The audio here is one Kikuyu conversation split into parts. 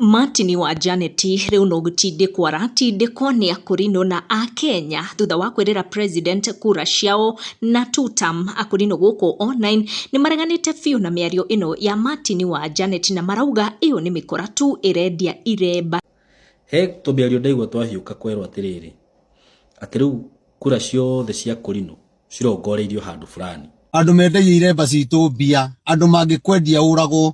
Martin wa Janet rĩu no gũtindĩkwo aratindĩkwo nĩ akũrinũ na akenya thutha wa kwĩrĩra president kura ciao na tutam. Akũrinũ gũkũ online nĩ mareganĩte biũ na mĩario ĩno ya Martin wa Janet na marauga ĩyo nĩ mĩkora tu ĩrendia iremba. He tũmĩario ndaigua twahiũka kwerwo atĩrĩrĩ, atĩ rĩu kura ciothe cia kũrinũ cirongoreirio handũ fulani. Andũ mendagia iremba citũ mbia, andũ mangĩkwendia ũragwo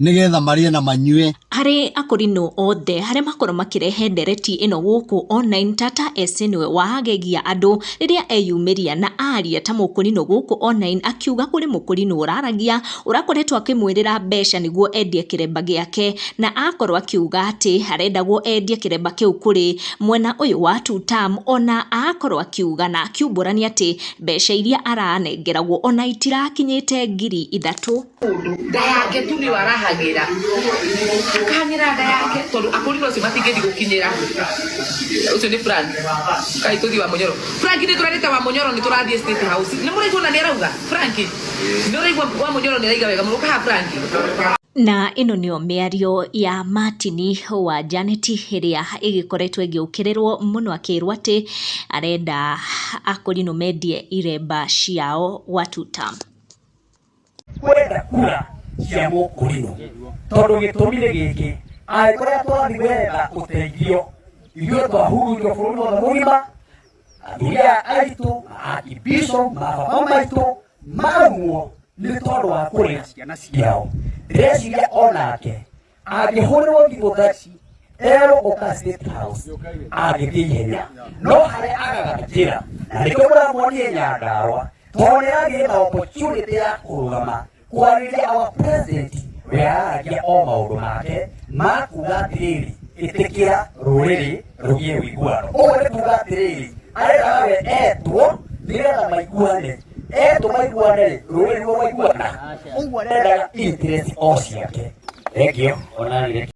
nĩgetha marĩe na manyue. Harĩ akũrinũ othe harĩa makorwo makĩrehe ndereti ĩno gũkũ online, Tata SC nĩwe wagegia andũ rĩrĩa eyumĩria na aria ta mũkũrinũ gũkũ online, akiuga kũrĩ mũkũrinũ ũraragia ũrakoretwo akĩmwĩrĩra mbeca nĩguo endie kĩremba gĩake, na akorwo akiuga atĩ arendagwo endie kĩremba kĩu kũrĩ mwena ũyũ wa tutam. Ona akorwo akiuga na akiumbũrania atĩ mbeca iria aranengeragwo ona itirakinyĩte 3000. Nda yake tu nĩyo arahagĩra, akahagĩra nda yake tondũ akũrinũ acio matingĩthiĩ gũkinyĩra. Ũcio nĩ Frank. Kai tũthiĩ wa Mũnyoro. Frank, nĩ tũrarĩte wa Mũnyoro, nĩ tũrathiĩ State House. Nĩ mũraigua ona nĩ arauga Frank, nĩ ũraigua wa Mũnyoro nĩ araiga wega mũno. Ũkaha Frank. Na ĩno nĩyo mĩario ya Martin wa Janet ĩrĩa ĩgĩkoretwo ĩgĩũkĩrĩrwo mũno, akĩrwo atĩ arenda akũrinũ mendie iremba ciao gwa tutam. Kwenda kura cia mũkũrinũ, tondũ gĩtũmi nĩ gĩkĩ: angĩkorwo twathi gwetha ũteithio, ithuĩ twahurunjwo bũrũri wothe mũgima, athuri aya aitũ, akibisho, mababa maitũ marumwo nĩ tondũ wa kũrera ciana ciao. Ndĩreciria onake angĩhũrĩrwo thimũ thaa ici erwo ũka State House, angĩthiĩ ihenya, no harĩa agaga njĩra, na nĩkĩo mũramuonire Nyandarũa, tondũ nĩ aragĩire na opportunity ya kũrũgama kwarĩria our president. We araragia o maũndũ make ma kuga atĩrĩrĩ, ĩtĩkĩra rũrĩrĩ rũgĩe ũiguano. Ũguo nĩ kuga atĩrĩrĩ, arendaga we etwo nĩgetha maiguane. Etwo maiguane rĩ, rũrĩrĩ ruo rwaiguana. Ũguo arendaga interest o ciake. Thengiũ onanire.